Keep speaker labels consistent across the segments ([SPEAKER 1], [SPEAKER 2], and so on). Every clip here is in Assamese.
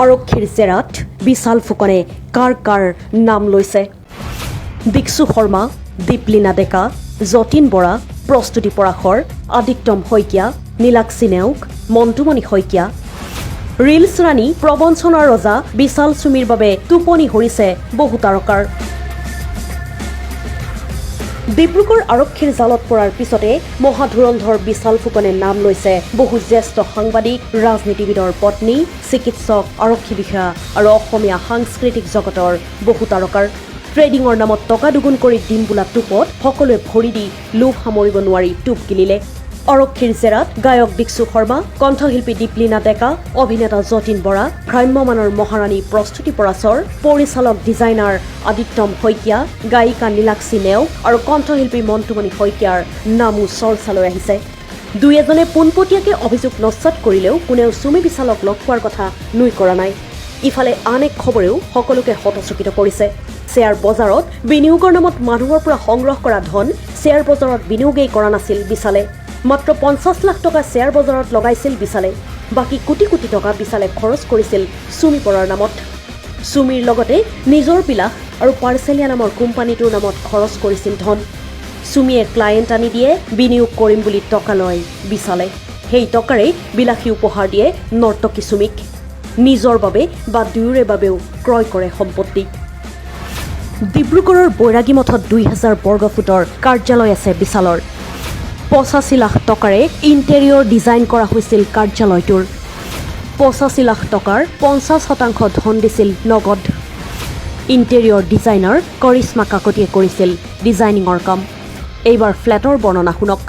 [SPEAKER 1] আৰক্ষীৰ জেৰাত বিশাল ফুকনে কাৰ কাৰ নাম লৈছে? দিক্ষু শৰ্মা, দীপলিনা ডেকা, যতীন বৰা, প্ৰস্তুতি পৰাশৰ, আদিত্যম শইকীয়া, নীলাক্ষী নেওগ, মন্টুমণি শইকীয়া। ৰিলছ ৰাণী, প্ৰবঞ্চনাৰ ৰজা বিশাল চুমিৰ বাবে টোপনি হৰিছে বহু তাৰকাৰ। ডিব্ৰুগড় আৰক্ষীৰ জালত পৰাৰ পিছতে মহাধুৰন্ধৰ বিশাল ফুকনে নাম লৈছে বহু জ্যেষ্ঠ সাংবাদিক, ৰাজনীতিবিদৰ পত্নী, চিকিৎসক, আৰক্ষী বিষয়া আৰু অসমীয়া সাংস্কৃতিক জগতৰ বহু তাৰকাৰ। ট্ৰেডিঙৰ নামত টকা দুগুণ কৰি দিম বোলা টোপত সকলোৱে ভৰি দি লোভ সামৰিব নোৱাৰি টোপ গিলিলে। আৰক্ষীৰ জেৰাত গায়ক দিক্ষু শৰ্মা, কণ্ঠশিল্পী দীপলিনা ডেকা, অভিনেতা যতীন বৰা, ভ্ৰাম্যমানৰ মহাৰাণী প্ৰস্তুতি পৰাশৰ, পৰিচালক ডিজাইনাৰ আদিত্যম শইকীয়া, গায়িকা নীলাক্ষী নেওগ আৰু কণ্ঠশিল্পী মন্টুমণি শইকীয়াৰ নামো চৰ্চালৈ আহিছে। দুই এজনে পোনপটীয়াকৈ অভিযোগ নস্যাৎ কৰিলেও কোনেও চুমি বিশালক লগ পোৱাৰ কথা নুই কৰা নাই। ইফালে আন এক খবৰেও সকলোকে হতচকিত কৰিছে। শ্বেয়াৰ বজাৰত বিনিয়োগৰ নামত মানুহৰ পৰা সংগ্ৰহ কৰা ধন শ্বেয়াৰ বজাৰত বিনিয়োগেই কৰা নাছিল বিশালে। মাত্ৰ 50 লাখ টকা শ্বেয়াৰ বজাৰত লগাইছিল বিশালে। বাকী কোটি কোটি টকা বিশালে খৰচ কৰিছিল চুমি বৰাৰ নামত। চুমিৰ লগতে নিজৰ বিলাস আৰু পাৰ্চেলিয়া নামৰ কোম্পানীটোৰ নামত খৰচ কৰিছিল ধন। চুমিয়ে ক্লায়েণ্ট আনি দিয়ে, বিনিয়োগ কৰিম বুলি টকা লয় বিশালে। সেই টকাৰেই বিলাসী উপহাৰ দিয়ে নৰ্তকী চুমিক। নিজৰ বাবে বা দুয়োৰে বাবেও ক্ৰয় কৰে সম্পত্তি। ডিব্ৰুগড়ৰ বৈৰাগী মঠত 2000 বৰ্গফুটৰ কাৰ্যালয় আছে বিশালৰ। 85 লাখ টকাৰে ইণ্টেৰিয়ৰ ডিজাইন কৰা হৈছিল কাৰ্যালয়টোৰ। 85 লাখ টকাৰ 50% ধন দিছিল নগদ। ইণ্টেৰিয়ৰ ডিজাইনাৰ কৰিশ্মা কাকতিয়ে কৰিছিল ডিজাইনিঙৰ কাম। এইবাৰ ফ্লেটৰ বৰ্ণনা শুনক।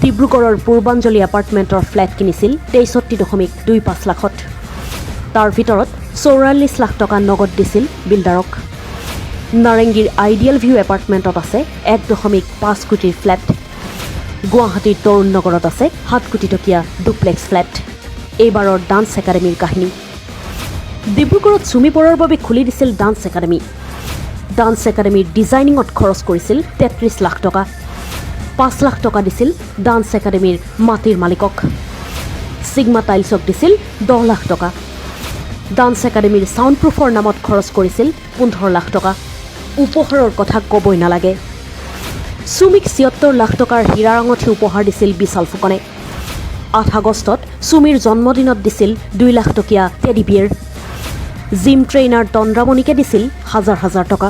[SPEAKER 1] ডিব্ৰুগড়ৰ পূৰ্বাঞ্জলি এপাৰ্টমেণ্টৰ ফ্লেট কিনিছিল 63.25 লাখত। তাৰ ভিতৰত 44 লাখ টকা নগদ দিছিল বিল্ডাৰক। নাৰেংগীৰ আইডিয়েল ভিউ এপাৰ্টমেণ্টত আছে 1.5 কোটিৰ ফ্লেট। গুৱাহাটীৰ তৰুণ নগৰত আছে 7 কোটি টকীয়া ডুপ্লেক্স ফ্লেট। এইবাৰৰ ডান্স একাডেমীৰ কাহিনী। ডিব্ৰুগড়ত চুমি বৰাৰ বাবে খুলি দিছিল ডান্স একাডেমী। ডান্স একাডেমীৰ ডিজাইনিঙত খৰচ কৰিছিল 33 লাখ টকা। 5 লাখ টকা দিছিল ডান্স একাডেমীৰ মাটিৰ মালিকক। ছিগমা টাইলছক দিছিল 10 লাখ টকা। ডান্স একাডেমীৰ ছাউণ্ড প্ৰুফৰ নামত খৰচ কৰিছিল 15 লাখ টকা। উপহাৰৰ কথা ক'বই নালাগে। চুমিক 76 লাখ টকাৰ হীৰাৰ আঙুঠি উপহাৰ দিছিল বিশাল ফুকনে। 8 আগষ্টত চুমিৰ জন্মদিনত দিছিল 2 লাখ টকীয়া টেডি বিয়েৰ। জিম ট্ৰেইনাৰ তন্দ্ৰামণিকে দিছিল হাজাৰ হাজাৰ টকা।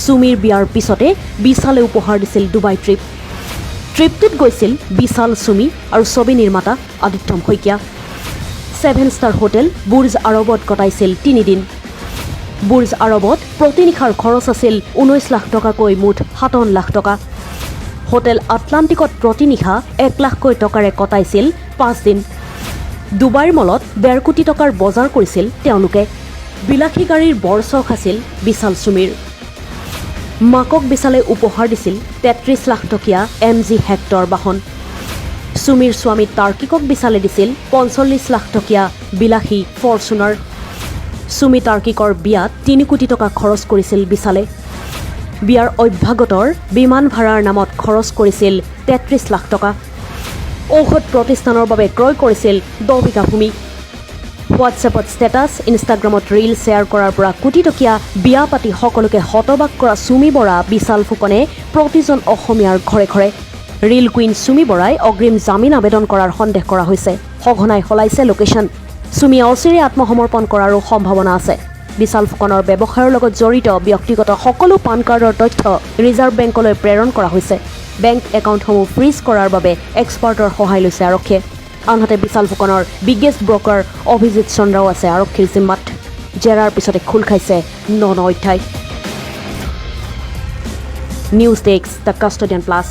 [SPEAKER 1] চুমিৰ বিয়াৰ পিছতে বিশালে উপহাৰ দিছিল ডুবাই ট্ৰিপ। ট্ৰিপটোত গৈছিল বিশাল, চুমি আৰু ছবি নিৰ্মাতা Adityam Saikia. Seven star hotel Burj আৰবত কটাইছিল 3 দিন। বুৰ্জ আৰবত প্ৰতি নিশাৰ খৰচ আছিল 19 লাখ টকাকৈ, মুঠ 57 লাখ টকা। হোটেল আটলাণ্টিকত প্ৰতি নিশা 1 লাখকৈ টকাৰে কটাইছিল 5 দিন। ডুবাইৰ মলত 1.5 কোটি টকাৰ বজাৰ কৰিছিল তেওঁলোকে। বিলাসী গাড়ীৰ বৰ চখ আছিল বিশাল চুমিৰ। মাকক বিশালে উপহাৰ দিছিল 33 লাখ টকীয়া এম জি হেক্টৰ বাহন। চুমিৰ স্বামী তাৰ্কিকক বিশালে দিছিল 45 লাখ টকীয়া বিলাসী ফৰচুনাৰ। চুমি তাৰ্কিকৰ বিয়াত 3 কোটি টকা খৰচ কৰিছিল বিশালে। বিয়াৰ অভ্যাগতৰ বিমান ভাড়াৰ নামত খৰচ কৰিছিল 33 লাখ টকা। ঔষধ প্ৰতিষ্ঠানৰ বাবে ক্ৰয় কৰিছিল 10 বিঘা ভূমি। হোৱাটছএপত ষ্টেটাছ, ইনষ্টাগ্ৰামত ৰীল শ্বেয়াৰ কৰাৰ পৰা কোটি টকীয়া বিয়া পাতি সকলোকে হতবাক কৰা চুমি বৰা, বিশাল ফুকনে প্ৰতিজন অসমীয়াৰ ঘৰে ঘৰে। ৰীল কুইন চুমি বৰাই অগ্ৰিম জামিন আবেদন কৰাৰ সন্দেহ কৰা হৈছে। সঘনাই সলাইছে লোকেশ্যন। চুমিয়ে অচিৰে আত্মসমৰ্পণ কৰাৰো সম্ভাৱনা আছে। বিশাল ফুকনৰ ব্যৱসায়ৰ লগত জড়িত ব্যক্তিগত সকলো পান কাৰ্ডৰ তথ্য ৰিজাৰ্ভ বেংকলৈ প্ৰেৰণ কৰা হৈছে। বেংক একাউণ্টসমূহ ফ্ৰীজ কৰাৰ বাবে এক্সপাৰ্টৰ সহায় লৈছে আৰক্ষীয়ে। আনহাতে বিশাল ফুকনৰ বিগেষ্ট ব্ৰকাৰ অভিজিত চন্দ্ৰাও আছে আৰক্ষীৰ জিম্মাত। জেৰাৰ পিছতে খোল খাইছে ন ন অধ্যায়। News desk, the custodian plus.